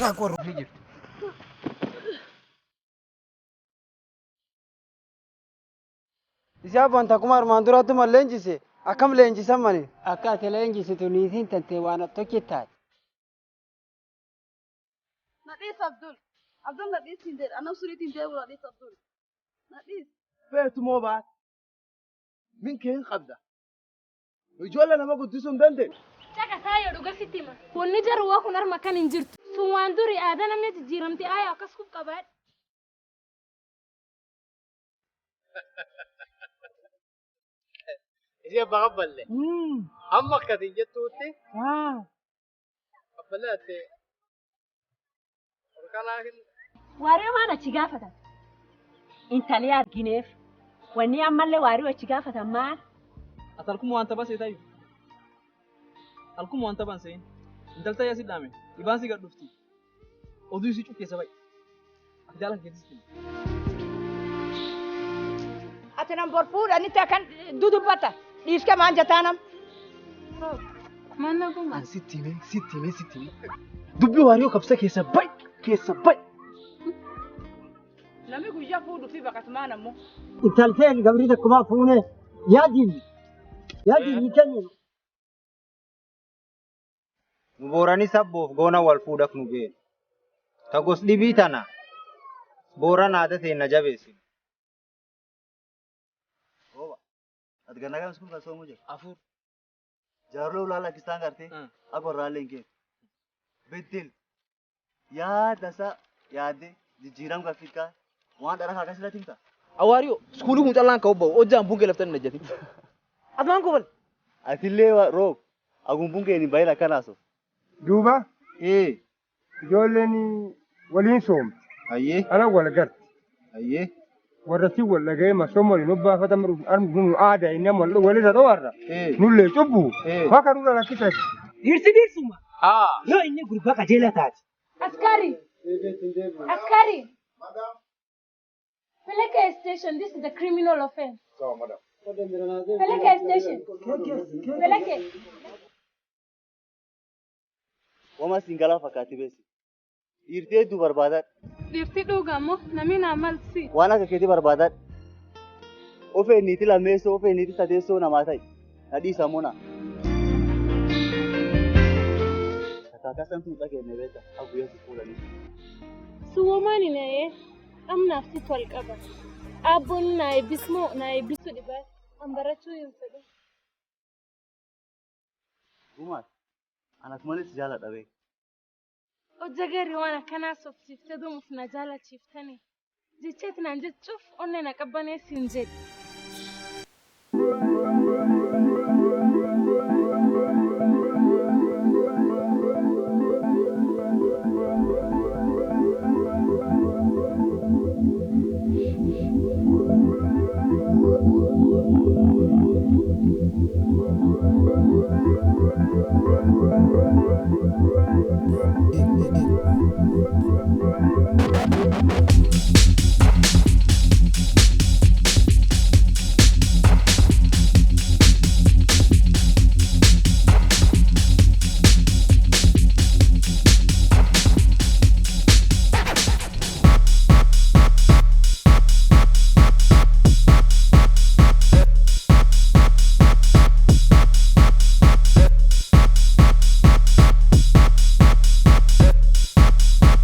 Rakkoo rufii jirti. Isaa wanta akkuma armaan duraatti ma leenjise akkam leenjisan mani. Akka ati leenjisitu niitiin tantee waan tokko taate. Nadhiis Abdul. Abdul nadhiis hin jedhe. Anam suriitiin deebi'u nadhiis Abdul. Nadhiis. Feetu moo baate? Min kee hin qabda. Ijoollee nama guddisuu hin dandeenye. Caqasaa yoo dhuga sitti hima. Wanni jaruwaa kun harma kan hin jirtu. Sun waan duri aadaa namni jijjiiramte aayaa akkas kub qabaadhe. Isii abbaa qabballe. Amma akkatiin jettuutti qabballe atte olkalaa hin Waaree waan achi gaafatan. Intalli argineef wanni ammallee waaree achi gaafatan maal? Ati halkuma waan tapha seetayu. Halkuma waan taphan seen. Intalta yaa si dhaame. Dhibaan si gad dhufti. Oduu isii cuf keessa ba'i. Ati jaalan keetis kenni. Ati nan bor fuudhanitti akkan dudubbata. Dhiiske maan jettaanam. Mana guma. An sitti himee sitti himee sitti himee. Dubbii waariyoo kabsa keessa ba'i keessa ba'i. Namni guyyaa fuudhuu fi baqatumaan ammoo. Intalteen gabrii takkumaa fuune yaadiin yaadiin ni kenninu. Nu boorani sabboof goona wal fuudhaf nu beenu. Ta gos dhibii tana booran aada teenna jabeessinu. Rooba. Ati ganna kam iskuul kan soomuu jira? Afur. Jaarloo ulaa lakkistaan gartee akka warraallee hin kennu. Beddel yaada isaa yaaddee jijjiiramuu kan fiikaa waan dhala akkas irratti himta. Awaariyoo iskuulii kun callaan ka'u ba'u hojjaan bunkee laftan hin ajjatin. Atumaan kofal. Atillee roob aguun bunkeen hin bahin akkanaaso. Duuba Ee. ijoolleen waliin soomti. Ayyee. Ana wal garti. Ayyee. Warra si wal dhaga'ee masooma waliin obbaafata nu aadaa inni walirra dhowarra. Nullee cubbu. Bakka nurra rakkisa. Dhirsi dhirsuma. Yoo inni gurbaa qajeelaa taate. Askari. Askari. Peleke station. This is a criminal offense. Sawa madam. Peleke station. Peleke. Wama singalaa fakkaatti beesi. Dhiirtee hedduu barbaadaadha. Dhiirti dhugamoo namni naa malsi. Waan akka keetii barbaadaadha. Ofee niitii lammeessoo ofee niitii sadeessoo namaa ta'i. Nadhii sammuu na. Akaakaa san tuuta kenne beekta akka guyyaa si fuudhanii. Suwomaan hin ayee amnaaf sitti wal qaba. Abboon naa eebbismoo naa eebbisuu dhibaa. An barachuu hin fedhu. Gumaat anas malee si jaaladha beek. Hojja gaarii waan akkanaa sobsiiftee dumuuf na jaalachiiftanii. Jecheet naan jechuuf onnee na qabbaneessi hin jedhu.